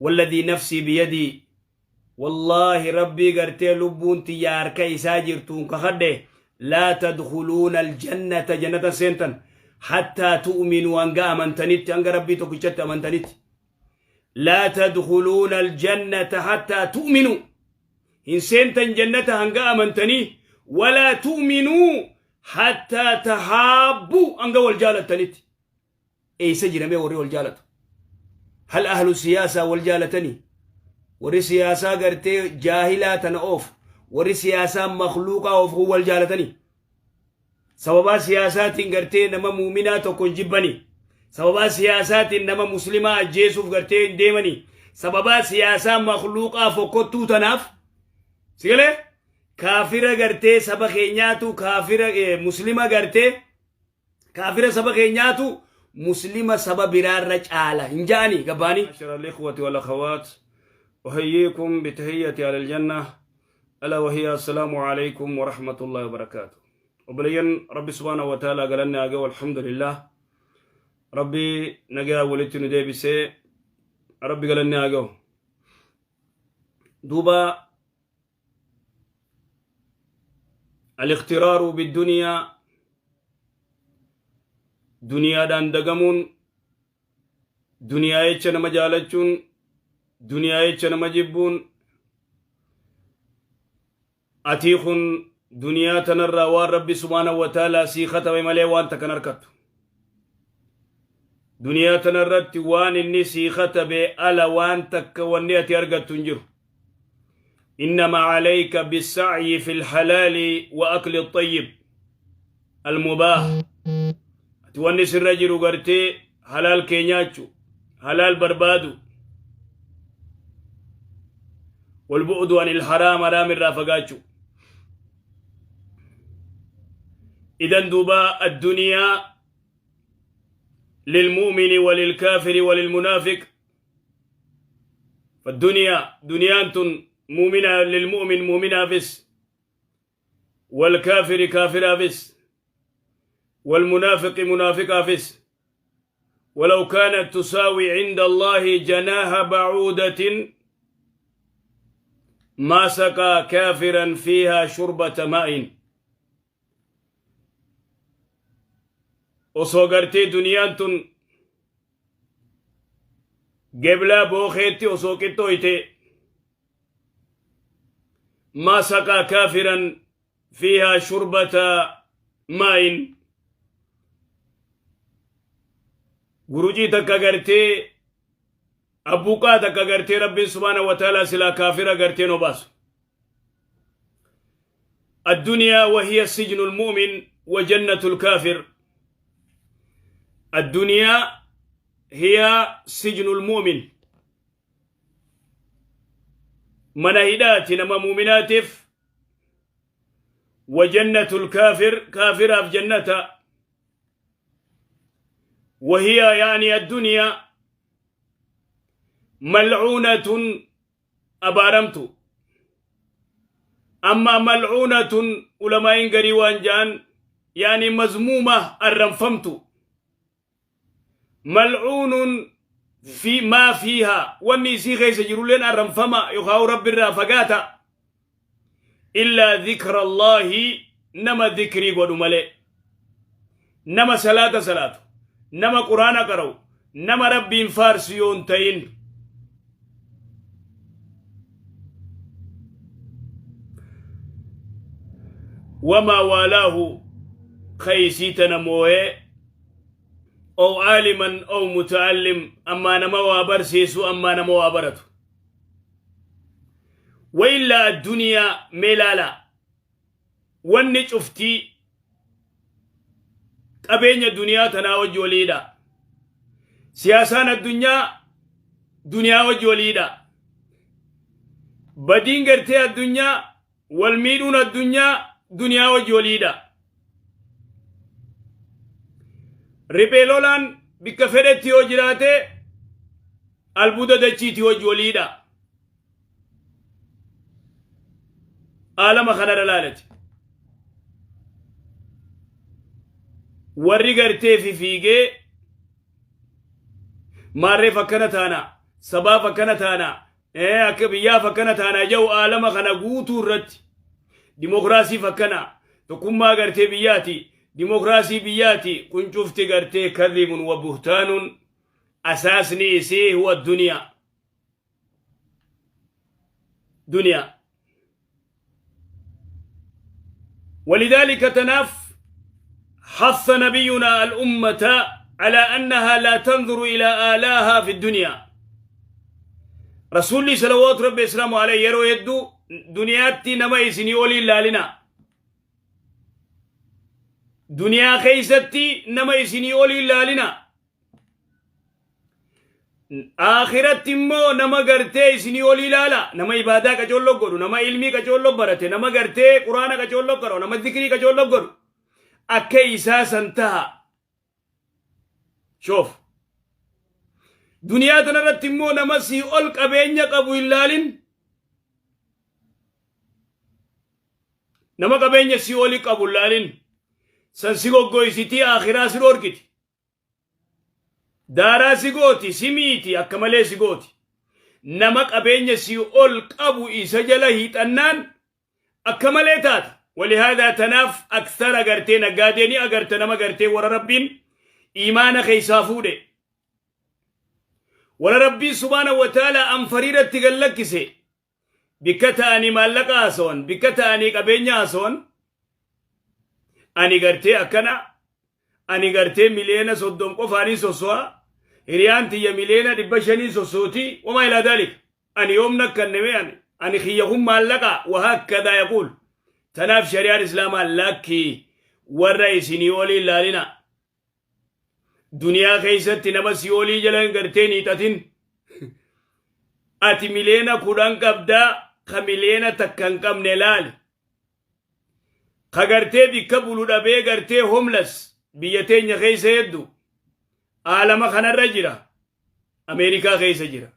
Walladii nafsii biyadii, wallaahi Rabbii gartee lubbuun tiyya harka isaa jirtuun kakadhe, laa tadkhuluuna aljannata, jannata hin seentan, hattaa tu'minuu, hanga amantanitti, hanga Rabbii tokkichatti amantanitti. Laa tadkhuluuna aljannata hattaa tu'minuu, hin seentan jannata hanga amantanii, walaa tu'minuu hattaa tahaabbuu, hanga wal jaalattanitti. Eessa jira mee warri wal jaalatu? Hal ahlu siyaasaa wal jaalatanii? Warri siyaasaa gartee jaahilaa tana oofu, warri siyaasaa makluuqaa oofu kun wal jaalatanii? Sababaa siyaasaatiin gartee nama muuminaa tokko hin jibbanii? Sababaa siyaasaatiin nama muslimaa ajjeesuuf gartee hin deemanii? Sababaa siyaasaa makluuqaa fokkottuu tanaaf sigalee kaafira gartee saba keenyaatu kaafira muslima gartee Kaafira saba keenyaatu muslima saba biraarra caala hin ja'anii gabbaanii. معشر الإخوة والأخوات، أحييكم بتحية على الجنة، ألا وهي السلام عليكم ورحمة الله وبركاته. وبلين ربي سبحانه وتعالى قال لنا والحمد لله، ربي نجا ولدت نديبسي، ربي قال لنا دوبا. Al-ikhtiraaru bid-duniyaa, duniyaadhaan dagamuun, duniyaa jecha nama jaalachuun, duniyaa jecha nama jibbuun, atii kun duniyaa tanarraa waan Rabbi subhaanahu wa ta'aalaa sii katabe malee waan takkan harkattu. Duniyaa tanarratti waan inni sii katabe ala waan takka wanni ati argattu hin jiru. إنما عليك بالسعي في الحلال وأكل الطيب المباح. Ati wanni sirra jiru gartee halaal kee nyaachu, halaal barbaadu, والبعد عن الحرام, حرام irraa fagaachu. إذن دوبا الدنيا للمؤمن وللكافر وللمنافق. فالدنيا دنيان مؤمنة للمؤمن مؤمنافس، والكافر كافرافس، والمنافق منافقافس. ولو كانت تساوي عند الله جناح بعودة ما سقى كافرا فيها شربة ماء. Osoo gartee duniyaan tun geblaa bookeetti osoo qixxooyte, ما سقى كافرا فيها شربة ماء, gurucii takka gartee abbuuqaa takka gartee Rabbiin subhaanahu wa ta'aalaa silaa kaafira gartee no baasu. الدنيا وهي سجن المؤمن وجنة الكافر. الدنيا هي سجن المؤمن, mana hidhaati nama mu'minaatiif, وجنة الكافر, kaafiraaf jannata. وهي يعني الدنيا ملعونة, abaaramtu. أما ملعونة علماء garii waan ja'an يعني مذمومة, arranfamtu. ملعون في ما فيها, wanni isii keessa jirulleen arranfama yookaan Rabbi irraa fagaata, إلا ذكر الله, nama dhikrii godhu malee, nama salaata salaatu, nama Quraana qara'u, nama Rabbiin faarsu yoon ta'in. وما والاه, kaysii tana moo'ee, أو عالما أو متعلم, ammaa nama waa barsiisu, ammaa nama waa baratu. وإلا الدنيا meelaala wanni cuftii qabeenya duniyaa tanaa wajji waliidha. Siyaasaan addunyaa duniyaa wajji waliidha. Badiin gartee addunyaa, wal miidhuun addunyaa duniyaa wajji waliidha. Riphee lolaan bikka fedhetti yoo jiraate albuuda dachiiti wajji waliidha. Aalama kanarra laalati. Warri gartee fifiigee maarreef akkana taana, Sabaaf akkana taana, akka biyyaaf akkana taana jedhu aalama kana guutuu irratti dimokiraasiif akkana, tokkummaa gartee biyyaati, dimokiraasii biyyaati, kun cufti gartee kadhibun wa buhtaanun. Asaasni isii huwa duniyaa, duniyaa. ولذلك تناف حث نبينا الأمة على أنها لا تنظر إلى آلاها في الدنيا. رسولي صلوات ربي وسلامه عليه yeroo hedduu duniyaatti nama isinii olii laalina, duniyaa keeysatti nama isinii olii laalina, akhiratti immoo nama gartee isinii olii ilaala, nama ibaadaa qacoollo godhu, nama ilmii qacoollo barate, nama gartee Quraana qacoollo godhu, nama zikrii qacoollo godhu, akka isaa san taha. Shoof, duniyaa tanarratti immoo nama sii ol qabeenya qabu hin laalin. Nama qabeenya sii oli qabu hin laalin, san si goggoysitii akhiraa si dhorkiti, daaraa si gooti, si miiti, akka malee si gooti. Nama qabeenya si ol qabu isa jala hiixannaan akka malee taata. ولهذا tanaaf aksara gartee naggaadee agarta, nama gartee warra Rabbiin iimaana keeysaa fuudhe, warra Rabbiin سبحانه وتعالى anfariiratti gallakkise, bikka ta'anii maallaqa haasawan, bikka ta'anii qabeenya haasawan, ani gartee akkana, ani gartee 30 miliyoona qofaanii sosso'a, hiriyaan tiyya 500 miliyoonii sossooti, وما إلى ذلك, ani yoomna akkanname, ani kiyya kun maallaqa, وهكذا يقول. Tanaaf shari'aan Islaamaa lakkii, warra isinii olii ilaalina, duniyaa keessatti nama si olii jala gartee niixatin. Ati 10 miliyoona qabdaa, ka 1 miliyoona hin qabne laali, ka gartee bikka bulu dhabee gartee homeless biyya teenya keessa heddu aalama kanarra jira, Ameerikaa keessa jira,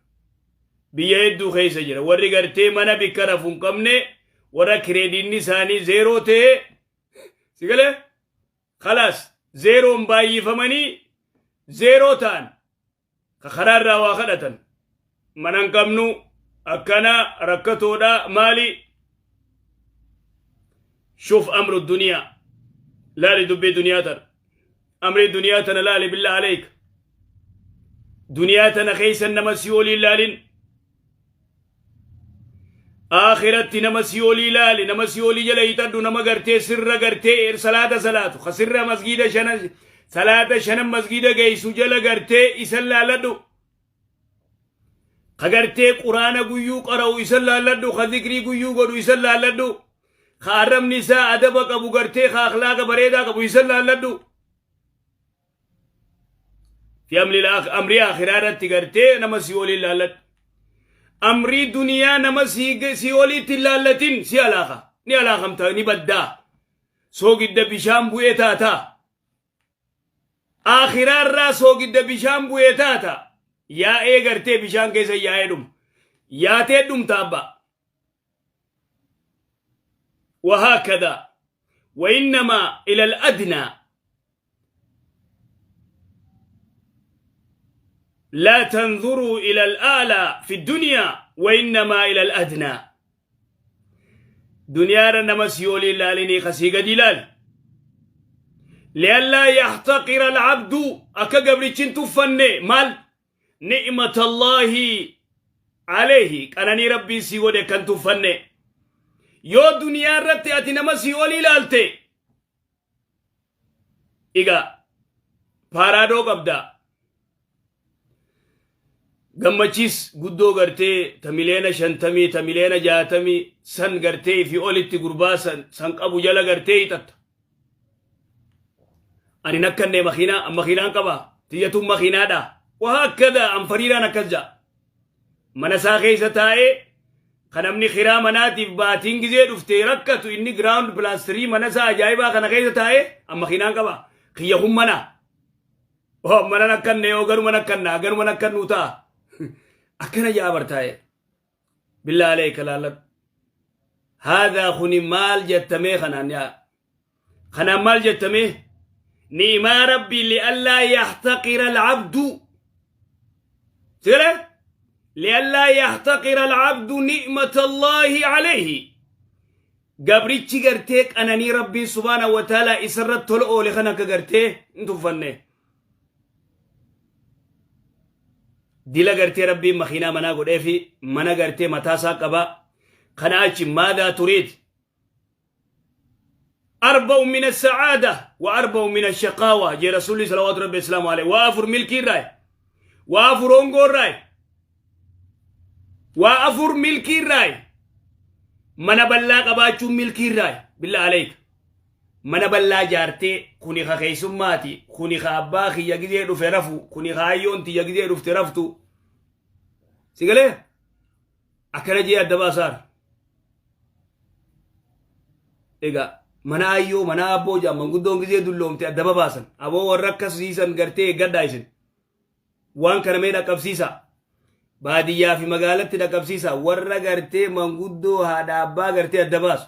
biyya hedduu keessa jira, warri gartee mana bikka rafu hin qabne, warra credit-ni isaanii zero ta'e si galee خلاص zero-n baay'ifamanii zero ta'an, ka karaa irraa waa kadhatan, mana hin qabnu, akkana rakkatoodha, maali. شوف أمر الدنيا, laali dubbii duniyaa tana, amrii duniyaa tana laali. بالله عليك, duniyaa tana keessa nama si olii laalin, akhiratti nama si olii laali, nama si olii jala hiixadhu, nama gartee sirra gartee salaata salaatu, ka sirra masgiida shanan salaata shanan masgiida geessu jala gartee isan laaladhu, ka gartee Quraana guyyuu qara'u isan laalladhu, ka zikrii guyyuu godhu isan laalladhu, ka arrabni isaa adaba qabu, gartee ka akhlaaqa bareedaa qabu isan laalladhu. Fi amrii akhiraa irratti gartee nama si olii laalladhu. Amrii duniyaa nama si oliitti hin laallatin, si alaaka, ni alaakamta, ni baddaa, soogidda bishaan bu'ee taataa, akhiraa irraa soogidda bishaan bu'ee taata, yaa'ee gartee bishaan keessa yaa'ee dhuma, yaatee dhumta abba. وهكذا وإنما إلى الأدنى، لا تنظروا إلى الأعلى في الدنيا وإنما إلى الأدنى. دنيا نما si olii laalinii, kasii gadi laal. لئلا يحتقر العبد, akka gabrichin tuffanne, maal, نعمة الله عليه, qananii Rabbiin sii godhe kan tuffanne. Yoo duniyaa irratti ati nama sii olii ilaalte, igaa Prado qabda, Gammachiis guddoo gartee ta 50 miliyoona, ta 60 miliyoona san gartee fi olitti gurbaa san qabu jala gartee hiixatta. Ani nakkanne makiinaa, makiinaan qaba, tiyyatuun makiinaadha. وهكذا anfariiraan akkas ja'a. Mana isaa keessa taa'ee, kan namni kiraa manaatiif baatiin gizee dhuftee rakkatu, inni ground plus 3 mana isaa ajaa'ibaa kana keessa taa'ee, an makiinaan qaba. Kiyya kun mana. Oh, mana nakkanne yoo garuma nakkannaa, garuma nakkannuu ta'a. Akkana ja'a bartaa'e. بالله عليك laalladhu. هذا kuni maal jettamee kanaan yaa? Kanaan maal jettamee? Ni'imaa Rabbii, لئلا يحتقر العبد. Siree? Li'allaa yahtaqira al'abdu ni'mata Allaahi alayhi. Gabrichi gartee qananii Rabbiin subhaanahu wa ta'aalaa isarratti tola oole kan akka gartee hin tuffanne. Dila gartee Rabbiin makiinaa manaa godheefi mana gartee mataasaa qaba. Kana achi maadaa turiid. Arba'u min as-sa'aada wa arba'u min ash-shaqaawa jee Rasuulli salawaatu Rabbi islaamu alayhi. Waa afur milkii irraayi. Waa afur hongoo irraayi. Waa afur milkii irraayi. Mana bal'aa qabaachuun milkii irraayi. Billaa alayka. Mana bal'aa jaartee kuni ka keessummaati, kuni ka abbaa kiyya gizee dhufe rafu, kuni ka hayyoon tiyya gizee dhufte raftu. Si galee? Akkana jee adda baasaara. Egaa mana ayyoo mana abboo jaa manguddoon gizee dulloomte adda babaasan. Aboo warra akkas siisan gartee eeggadhaa isin. Waan kana mee dhaqqabsiisaa. Baadiyyaa fi magaalatti dhaqqabsiisaa. Warra gartee manguddoo haadha abbaa gartee adda baasu.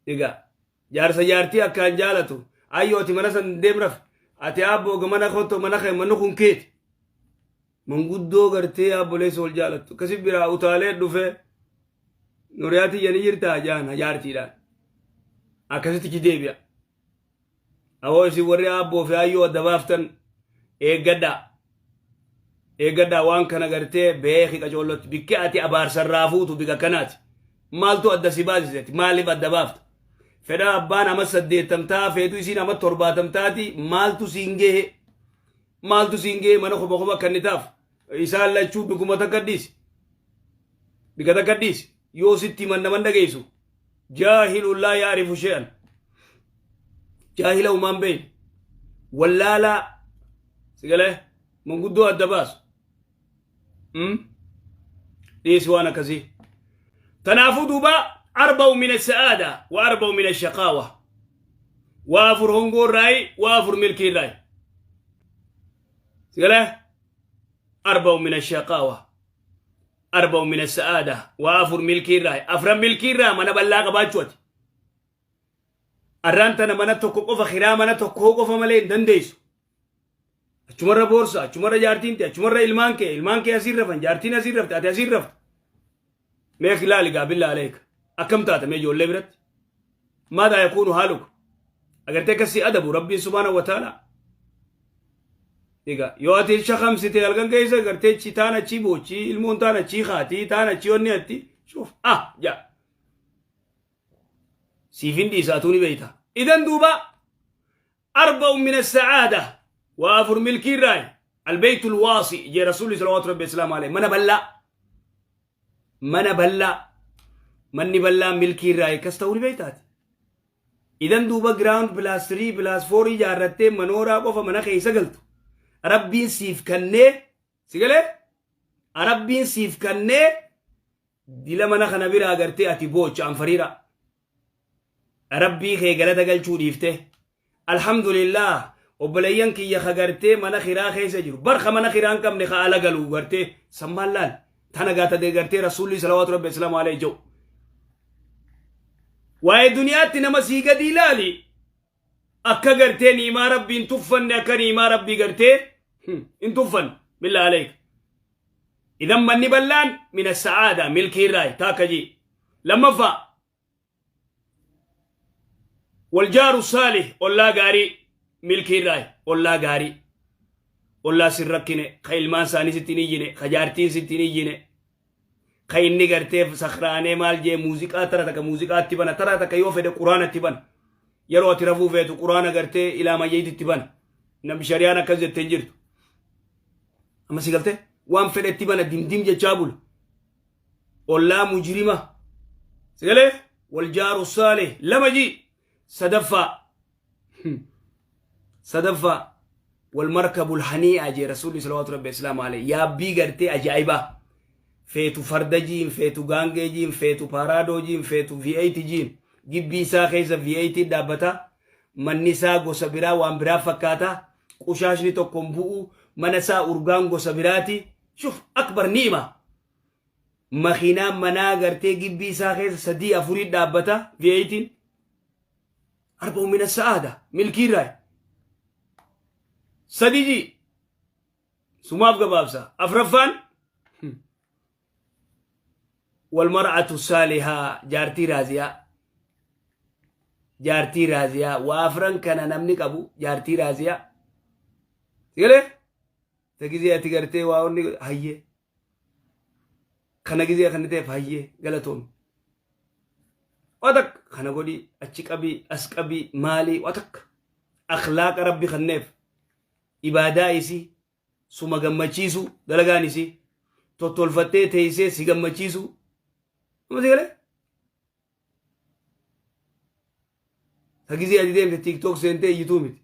Egaa jaarsa jaartii akkaan jaalatu. Ayyoo ati mana san deem rafi. Ati abboo mana kotto mana kee manni kun keeti. Manguddoo gartee abboleessa wal jaalattu. Akkasi biraa utaalee dhufee nuriyaa tiyya ni jirtaa jaan jaartiidhaan. Akkasitti ci deebi'a. Awoo isin warri aabboo fi aayyoo adda baaftan eeggadhaa. Eeggadhaa waan kana gartee beeki qacoollotti. Bikki ati abaarsarraa fuutu bika kanaati. Maaltu adda si baasiseti? Maaliif adda baafta? Fedha abbaan ama saddeettamtaa feetu isiin ama torbaatamtaati maaltu siin gehe? Maaltu siin gehe mana koba koba kannitaaf? Isaan lachuu bikuma takka dhiisi. Bika takka dhiisi. Yoo sitti himan naman dhageessu. Jaahilun laa yaarifu she'an. Jaahila umaan beeyne. Wallaalaa. Sigalee manguddoo adda baasu. Dhiisi waan akkasii. Tanaafuu duuba arba'u min as-sa'aada wa arba'u min ash-shaqaawa. Waa afur hongoo irraayi, waa afur milkii irraayi. Sigalee arba'u min ash-shaqaawa. Arba'u min as-sa'aada waa afur milkii irraayi. Afran milkii irraa mana bal'aa qabaachuu ati. Arraan tana mana tokko qofa kiraa mana tokkoo qofa malee hin dandeessu. Achumarra boorsa, achumarra jaartiin ta'e, achumarra ilmaan kee, ilmaan kee asiin rafan, jaartiin asiin rafte, ati asiin rafte. Mee ilaali gaa billaa aleeka. Akkam taata mee ijoollee biratti? Maadaa yakuunu haaluka? Agartee akkasii adabu Rabbiin subhaanahu wa ta'ala. Egaa yoo ati shakamsite halkan keessa gartee chi taan achii boochi ilmoon taan achii kaatii taan achii onni atti shuuf ah jaa. Siif hin dhiisa atuu ni beeyta. Idan duuba arba'u min as-sa'aada waa afur milkii irraayi albeytul waasi jee rasuulli salawaatu rabbi islaamu alayhi mana bal'aa mana bal'aa manni bal'aa milkii irraayi akkas ta'uu ni beeytaati. Idan duuba ground plus 3 plus 4 ijaarrattee manooraa qofa mana keessa galtu. Rabbiin siif kannee si galee? Rabbiin siif kannee dila mana kana biraa gartee ati boocha anfariira. Rabbii kee galata galchuu dhiifte. Alhamdulillah obboleeyyan kiyya ka gartee mana kiraa keessa jiru. Bar ka mana kiraa hin qabne ka ala galu gartee sammaan laal. Tana gaata gartee rasuulli salawaatu rabbi islaamu alayhi jedhu. Waa'ee duniyaatti nama sii gadi ilaali. Akka gartee niimaa rabbii hin tuffanne akka niimaa rabbii gartee hin tuffanne. Billaa alayka. Idan manni bal'aan mina sa'aada milkii irraa taakka jii. Lammaffaa waljaaru saalih ollaa gaarii milkii irraa ollaa gaarii. Ollaa sin rakkine ka ilmaan isaanii sitti hin iyyine ka jaartiin sitti hin iyyine ka inni gartee sakraanee maal jee muuziqaa tara takka muuziqaatti bana tara takka yoo fedhe quraanatti bana yeroo ati rafuu feetu quraana gartee ilaa mayyeetitti bana namni shari'aan akkas jettee hin jirtu. Amma si galtee waan fedhetti bana dimdim jechaa bula. Ollaa mujrima. Si galee wal jaaru saalih lama jii sadaffaa. Sadaffaa wal markabul hanii'a jee rasuulli salawaatu rabbi islaamu alayhi yaabbii gartee ajaa'ibaa. Feetu farda jiin feetu gaangee jiin feetu paaraadoo jiin feetu V8 jiin gibbii isaa keessa V8 dhaabbata. Manni isaa gosa biraa waan biraa fakkaata. Qushaashni tokko hin bu'u. Mana isaa urgaan gosa biraati. Shuf akbar ni'ima. Makiinaan manaa gartee gibbii isaa keessa sadii afurii dhaabbata V8. Arba'u mina sa'aada milkii irraa. Sadii ji. Sumaaf gabaabsa. Afraffaan. Walmar'atu saalihaa, jaartii raaziyaa. Jaartii raaziyaa waa afran kana namni qabu jaartii raaziyaa. Sigalee? Ta gizee ati gartee waa onni hayyee. Kana gizee kan ta'eef hayyee galatoomi. Waa takka kana godhii achi qabii as qabii maalii waa takka akhlaaqa rabbi kanneef ibaadaa isii suma gammachiisuu dalagaan isii tottolfattee teessee si gammachiisuu nama si galee ta gizee ati deemte TikTok seentee iyyituu miti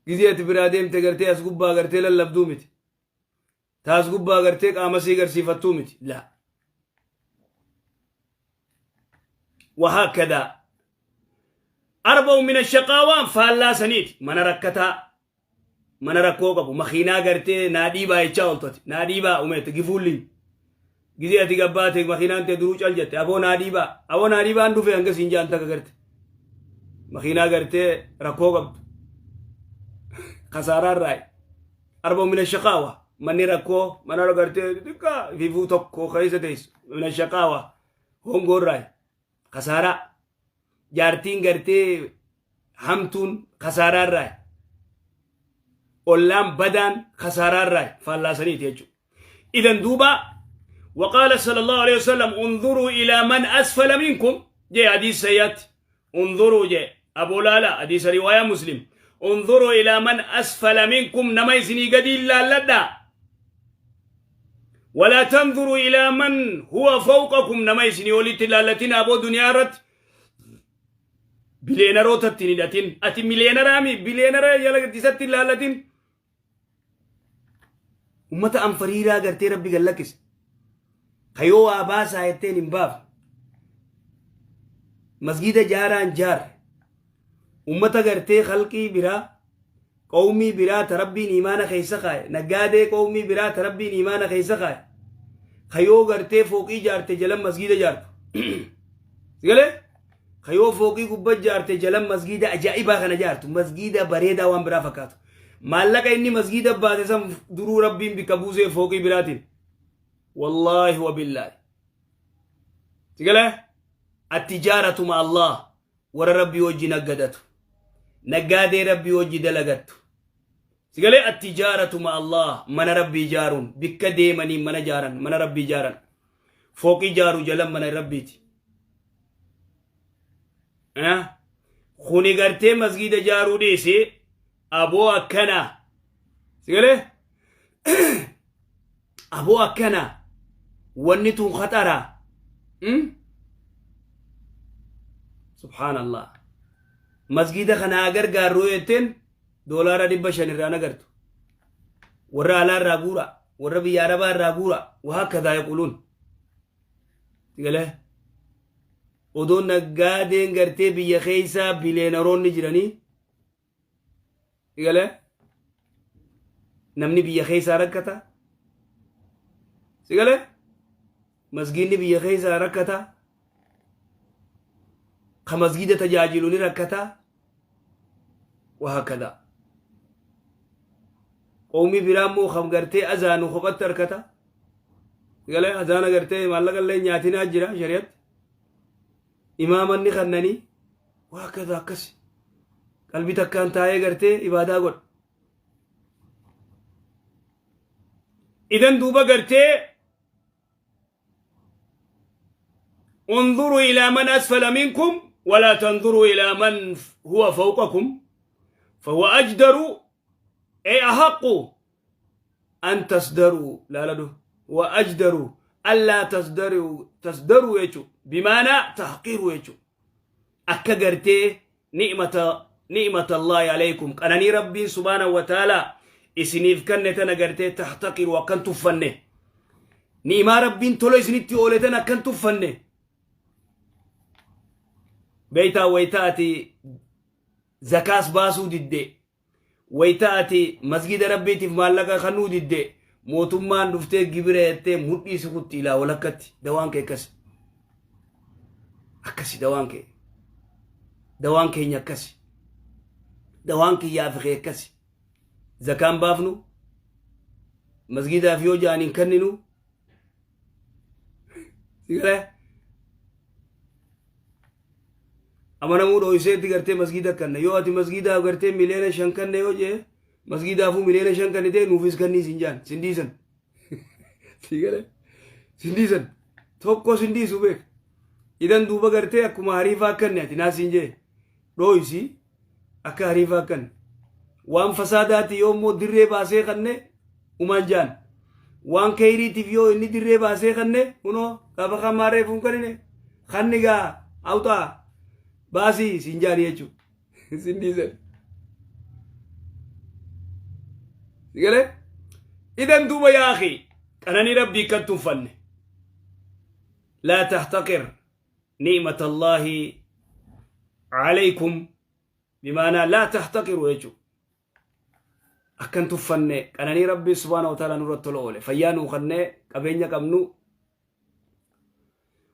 gizee ati biraa deemte gartee as gubbaa gartee lallabduu miti ta as gubbaa gartee qaama sii garsiifattuu miti laa وهكذا أربع من الشقاوة فاللا سنيت من ركتا mana rakkoo qabu makiinaa gartee naa dhiibaa jechaa ooltati naa dhiibaa umeette gifuulli gizee ati gabbaate makiinaan tee duruu cal jette aboo naa dhiibaa aboo naa dhiibaan dhufe hanga siin jaan takka garte makiinaa gartee rakkoo qabdu kasaaraan raayi arba mina shaqaawa manni rakkoo mana gartee xixiqqaa fifuu tokko keessa teessu mina shaqaawa hongoon raayi kasaaraa jaartiin gartee hamtuun kasaaraarraa ollaan badaan kasaaraarraa faallaasaniiti jechuudha. Idan duuba وقال صلى الله عليه وسلم انظروا إلى من أسفل منكم جاء حديث سيات انظروا جاء أبو لالا حديث رواية مسلم انظروا إلى من أسفل منكم نما يسني قد إلا لدى ولا تنظروا إلى من هو فوقكم نما يسني ولت لالتين أبو دنيا رت bileenarootatti hin hidhatin ati mileenaraami bileenara jala isatti hin laallatin ummata anfariiraa gartee rabbi gad lakkise kayoo waa baasaa jetteen hin baafne masgiida jaaraan jaarre ummata gartee khalqii biraa qawmii biraa ta rabbiin imaana keessa kaaye naggaadee qawmii biraa ta rabbiin imaana keessa kaaye kayoo gartee fooqii jaarte jalan masgiida jaartu sigalee kayoo fooqii gubba jaarte jalan masgiida ajaa'ibaa kana jaartu masgiida bareedaa waan biraa fakkaatu maallaqa inni masgiida baase san duruu rabbiin bikka buusee fooqii biraatiin wallaahi wabillaahi sigalee attijaaratu ma Allah warra rabbii wajji naggadatu naggaadee rabbii wajji dalagattu sigalee attijaaratu ma Allah mana rabbii ijaaruun bikka deemanii mana jaaran mana rabbii ijaaran fooqii jaaru jalan mana rabbiiti kuni gartee masgiida jaaruu dhiisi aboo akkana sigalee aboo akkana wanni tun khaxara subhaanallah masgiida kana haa gargaarru jetteen doolaara 500 irraa nagartu warra alaa irraa guura warra biyya arabaa irraa guura wahakkadhaa yaquluun galee odoo naggaadeen gartee biyya keessaa bileenaroonni jiranii galee namni biyya keessaa rakkata si galee masgiidni biyya keessaa rakkata ka masgiida tajaajilu ni rakkata wahakada qawmii biraa immoo kan gartee azaanu kophatti harkata galee azaana gartee maallaqa illee nyaatinaa jira shari'atti imaamanni kannanii wahakada akkasi qalbii takkaan taa'ee gartee ibaadaa godha idan duuba gartee انظروا إلى من أسفل منكم ولا تنظروا إلى من هو فوقكم فهو أجدر أي أحق أن تصدروا لا لا هو أجدر ألا تصدروا تصدروا يجو بمعنى تحقيروا يجو akka gartee ni'mata ni'mata Allaahi alaykum qananii rabbiin subhaanahu wa ta'aalaa isiniif kanne tana gartee tahtaqiru akkan tuffanne ni'imaa rabbiin tola isinitti oole tana akkan tuffanne beeytaa waytaa ati zakaas baasuu didde wayta ati masgida rabbiitiif maallaqa kannuu didde mootummaan dhuftee gibira jettee mudhii si kutti ilaa walakkatti dawaan kee akkasi akkasi dawaan kee dawaan keenya akkasi dawaan kiyyaa fi kee akkasi zakaan baafnu masgidaaf yoo ja'an hin kenninu. Sigalee amanamuu dhooyseetti gartee masgiida kanna. Yoo ati masgiidaaf gartee 5 miliyoona kanne yoo jee, masgiidaafuu 5 miliyoona kannitee nuufis kannii sin jaan, sin dhiisan. Sigalee sin dhiisan, tokko sin dhiisu beek. Idan duuba gartee akkuma hariifaa kanne ati naa sin jee dhooysi, akka hariifaa kanne. Waan fasaadaati yoo immoo dirree baasee kanne umaan jaan, waan keeyriitiif yoo inni dirree baasee kanne, kunoo gaafa kan maarree fuun kanine kanni gaa awxaa baasii siin jaani jechuudha, sin dhiisan. Sigalee idan duuba yaa akhi, qananii Rabbii kan tuffanne, laa tahtaqir ni'mata Allaahi alaykum, bimaanaa laa tahtaqiru jechuudha. Akkan tuffanne qananii Rabbii subhaana wa ta'ala nurratti tola oole, fayyaa nuu kannee, qabeenya qabnu.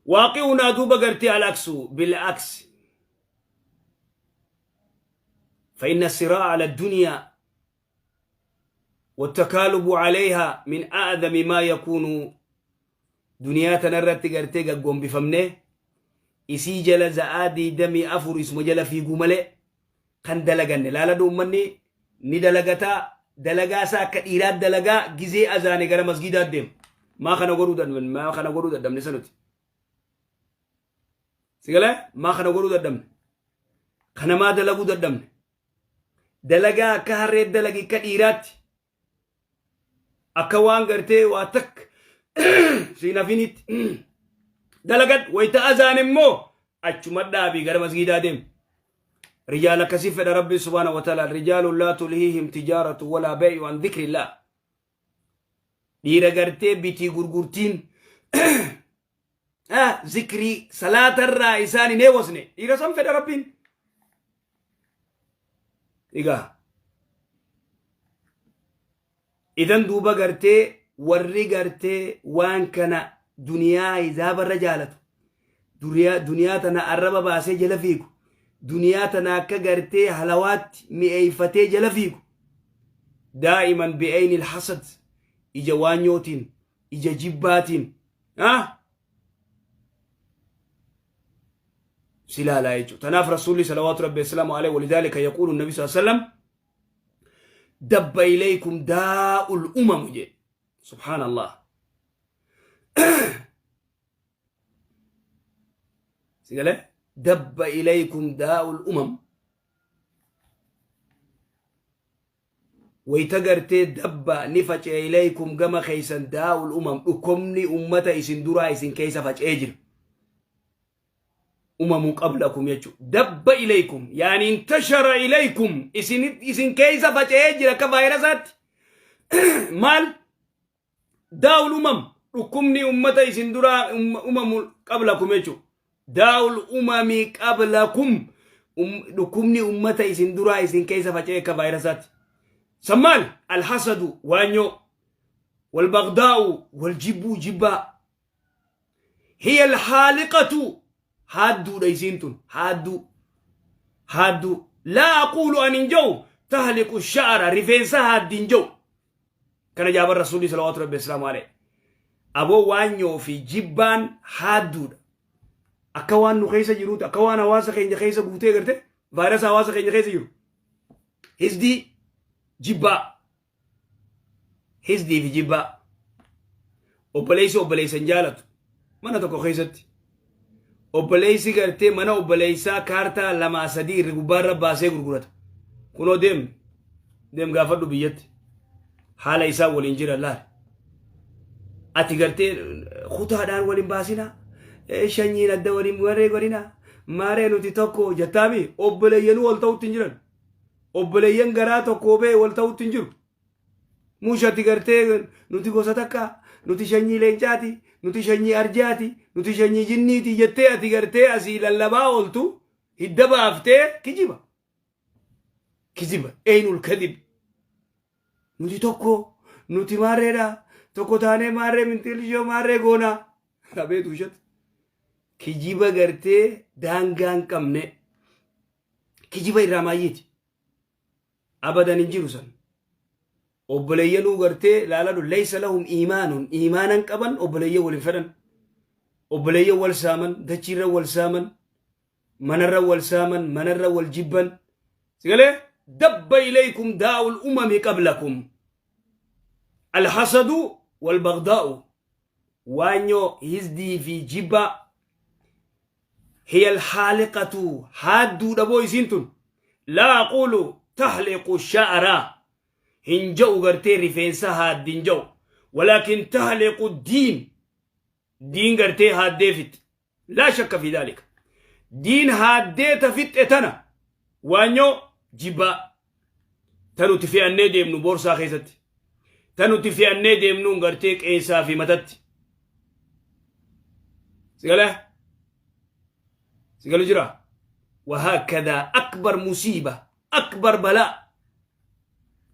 Waaqi'unaa duuba gartee alaksu bil'aksi. فإن الصراع على الدنيا والتكالب عليها من أعظم ما يكون. Duniyaa tanarratti gartee gaggombifamne isii jala za'aa 24 isuma jala fiiguu malee kan dalaganne laala. Uummanni ni dalagataa, dalagaa isaa akka dhiiraa dalagaa, gizee azaane gara masgiidaa deema. Maa kana godhuu dadhabne? Maa kana godhuu dadhabne sanuti? Sigalee maa kana godhuu dadhabne? Kana maa dalaguu dadhabne? Dalagaa akka harree dalagi, akka dhiiraatti, akka waan gartee waa takka siin hafinitti dalagadhu. Wayita azaan immoo achuma dhaabii gara masgiidaa deemu. Rijaal akkasii fedha Rabbi subhaanahu wa ta'ala. Rijaalun laa tulhiihim tijaaratu walaa bay'u an dhikrillah. Dhiira gartee bitii gurgurtiin zikrii salaatarraa isaan hin eewwasne, dhiira san fedha Rabbiin. Egaa idan duuba gartee warri gartee waan kana duniyaa hizaabarra jaalatu, duniyaa tana arraba baasee jala fiigu, duniyaa tana akka gartee halawaatti mi'eeyfatee jala fiigu, daa'iman bi'ayni alhasad, ija waanyootiin, ija jibbaatiin si ilaalaa jechuudha. Tanaaf Rasuulli salawaatu Rabbi wasalaamu alayhi, walidaalika yaquulu nabi sallallahu alayhi wasallam, dabba ilaykum daa'ul umamu jedhe. Subhaanallah. Sigalee dabba ilaykum daa'ul umam wayta gartee dabba ni faca'e, ilaykum gama keeysan, daa'ul umam, dhukkubni ummata isin duraa isin keessa faca'ee jira. Umamu qablakum jechuudha. Dabba ilaykum yaani intashara ilaykum, isin keessa faca'ee jira akka vaayirasaatti. Maal daa'ul umam? Dhukkubni ummata isin duraa, umamu qablakum jechuudha. Daa'ul umami qablakum, dhukkubni ummata isin duraa isin keessa faca'ee akka vaayirasaatti. Sammaal alhasadu, waanyoo, walbagdaa'u, waljibbuu, jibbaa. Hiya alhaaliqatu, haadduudha isiin tun, haadduu, haadduu. Laa aquulu, an hin jedhu, tahliqu sha'ara, rifeensa haaddi hin jedhu. Kana jaaban Rasuulli salawaatu Rabbi wasalaamu alayhi. Aboo, waanyoo fi jibbaan haadduudha. Akka waan nu keessa jiruuti, akka waan hawaasa keenya keessa guutee garte vaayirasa hawaasa keenya keessa jiru. Hisdii, jibbaa. Hisdii fi jibbaa. Obboleessi obboleessa hin jaalatu. Mana tokko keessatti. Obboleessi gartee mana obboleessaa kaartaa lamaa sadii irri gubbaarra baasee gurgurata. Kunoo deem deem gaafadhu biyyatti. Haala isaa waliin jira laal. Ati gartee kutaadhaan waliin baasinaa. Shanyiin adda waliin maree godhinaa. Maaree nuti tokko jettaami, obboleeyyanuu wal ta'utti hin jiran. Obboleeyyan garaa tokko ba'e wal ta'utti hin jiru. Mushati gartee nuti gosa takka, nuti shanyii leencaati, nuti shanyii arjaati, nuti shanyii jinniiti jettee ati gartee asii lallabaa ooltu hidda baaftee kijiba. Kijiba eenyul kadib. Nuti tokko, nuti maarreedha, tokko taanee maarree mintiilishoo maarree goonaa. Abeetu ushat. Kijiba gartee daangaa hin qabne. Kijiba irraa maayyiiti. Abadan hin jiru san. Obboleeyyanuu gartee laaladhu, laysa lahum iimaanun, iimaanan qaban, obboleeyyan waliin fedhan. Obboleeyyan wal saaman, dachiirra wal saaman, manarra wal saaman, manarra wal jibban. Sigalee dabba ilaykum daa'ul umami qablakum. Alhasadu wal bagdaa'u. Waanyoo hizdii fi jibbaa. Hiya alhaaliqatu haadduudha boo isiin tun. Laa aquulu tahliqu sha'raa. Hin ja'u gartee rifeensa haaddi hin ja'u. Walaakin tahliqu diin. Diin gartee haaddee fixxe. Laa shakka fi daalika. Diin haaddee ta fixxe tana waanyoo jibbaa. Ta nuti fe'annee deemnu boorsaa keessatti. Ta nuti fe'annee deemnuun gartee qeensaa fi matatti. Sigalee? Sigalu jira? Wahaakadaa akbar musiiba akbar balaa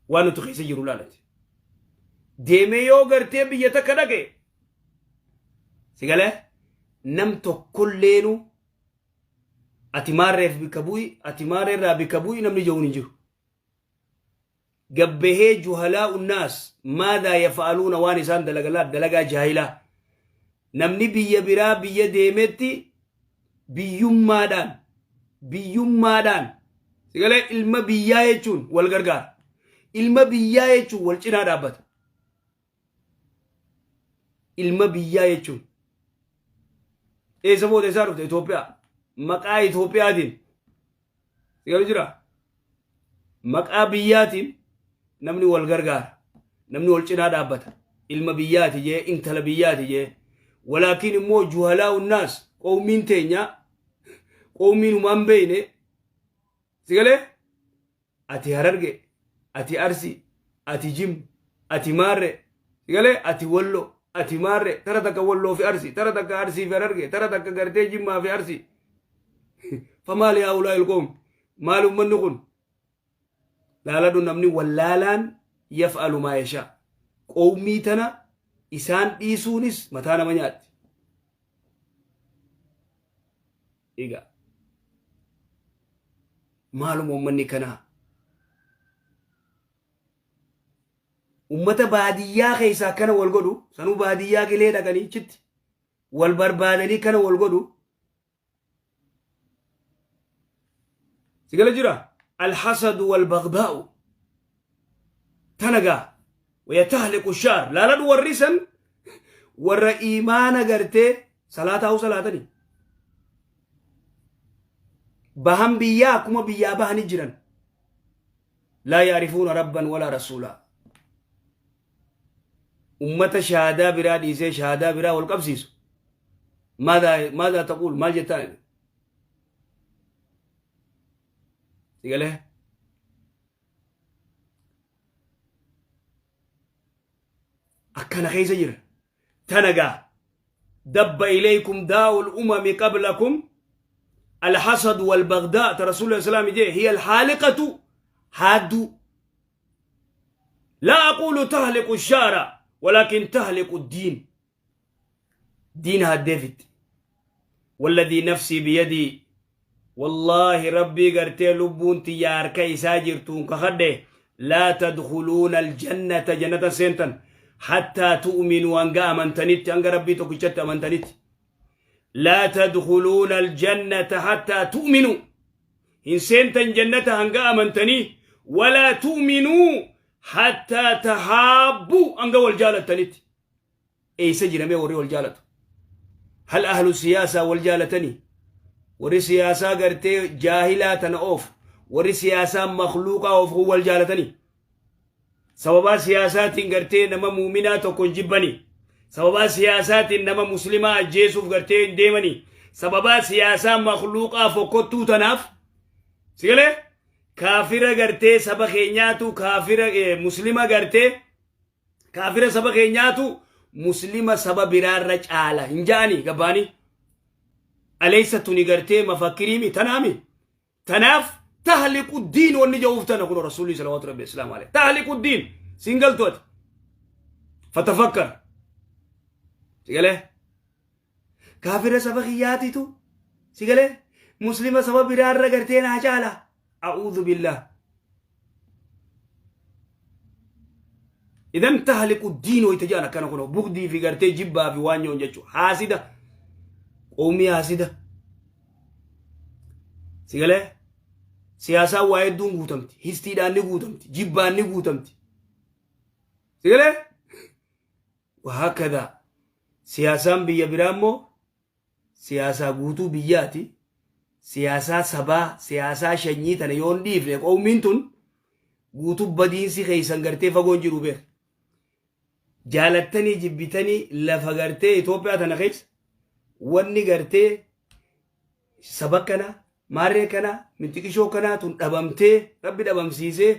waan nuti keessa jiru laalati. Deemee yoo gartee biyya takka dhaqe sigalee nam tokkolleenu ati maarreef bikka bu'i ati maarreerraa bikka bu'i namni ja'uun hin jiru. Gabbahee juhalaa unnaas maadaa yafa'aluuna waan isaan dalagalaa dalagaa jaahilaa. Namni biyya biraa biyya deemetti biyyummaadhaan biyyummaadhaan sigalee ilma biyyaa jechuun wal gargaara. Ilma biyyaa jechuun wal cinaa dhaabbata. Ilma biyyaa jechuun eessa booda isaa dhufte Itoophiyaa maqaa Itoophiyaatiin sigalee jira. Maqaa biyyaatiin namni wal gargaara. Namni wal cinaa dhaabbata. Ilma biyyaati jee intala biyyaati jee. Walaakiin immoo juhalaa unnaas qoomiin teenya qoomiin humaan beeyne sigalee ati Hararge ati Arsi ati Jim ati Maarre sigalee ati Wallo ati Maarre tara takka Walloo fi Arsi tara takka Arsii fi Hararge tara takka gartee Jimmaa fi Arsi. Famaali haa ulaa ilqoom maal ummanni kun laaladhu namni wallaalaan yaf'alu maa yashaa qowmii tana isaan dhiisuunis mataa nama nyaatti. Egaa maaluma ummanni kanaa ummata baadiyyaa keessaa akkana wal godhu sanuu baadiyyaa qilee dhaqanii achitti wal barbaadanii kana wal godhu sigala jira alhasadu walbagdaa'u tana gaa wayatahliqu shaar laaladhu warri san warra iimaana gartee salaataa salaatanii bahan biyyaa akkuma biyyaa bahani jiran laa yaarifuuna rabban walaa rasuulaa ummata shahaadaa biraa dhiisee shahaadaa biraa wal qabsiisu maadaa taquul maal jettaan sigalee akkana keessa jira tana gaa dabba ilaykum daa'ul umami qablakum alhasad walbagdaa ta rasuulli islaami jee hiya alhaaliqatu haadduu laa aquulu tahliqu shaara walaakin tahliqu diin diin haaddee fitti walladii nafsii biyadii wallaahi rabbii gartee lubbuun tiyya harka isaa jirtuun kakadhe laa tadkhuluuna aljannata jannata seentan hattaa tu'minuu hanga amantanitti hanga rabbii tokkichatti amantanitti laa tadkhuluuna aljannata hattaa tu'minuu hin seentan jannata hanga amantanii walaa tu'minuu hattaa tahaabbuu hanga wal jaalattanitti eessa jiramee warri wal jaalatu hal ahlu siyaasaa wal jaalatanii warri siyaasaa gartee jaahilaa tana oof warri siyaasaa makluuqaa oof kun wal jaalatanii sababaa siyaasaatiin gartee nama muuminaa tokko hin jibbanii sababaa siyaasaatiin nama muslimaa ajjeesuuf gartee hin deemanii sababaa siyaasaa makluuqaa fokkottuu tanaaf sigalee kaafira gartee saba keenyaatu kaafira muslima gartee kaafira saba keenyaatu muslima saba biraarra caala hin ja'anii gabbaanii aleessa tuni gartee mafakkiriimi tanaami tanaaf tahliqu diin wanni ja'uuf tana kun rasuulli salawaatu rabbi islaamu alayhi tahliqu diin siin galtu ati fatafakkar sigalee kaafira saba kiyyaatitu sigalee muslima saba biraarra gartee naa caala a'uudhu billaah idan tahliqu diin wayta jedhan akkana kuno bugdii fi gartee jibbaa fi waan nyoon jechuu haasida Qawmii haasida. Si galee siyaasaan waa hedduun guutamti. Histiidhaan ni guutamti. Jibbaan ni guutamti. Si galee wahaakkadaa siyaasaan biyya biraa immoo siyaasaa guutuu biyyaati. Siyaasaa sabaa, siyaasaa shanyii tana yoo hin dhiifne qawmiin tun guutuu badiinsi keessan gartee fagoon jiru beeka. Jaalattanii jibbitanii lafa gartee Itoophiyaa tana keessa wanni gartee saba kana maarree kana minxiqishoo kanaa tun dhabamtee rabbi dhabamsiisee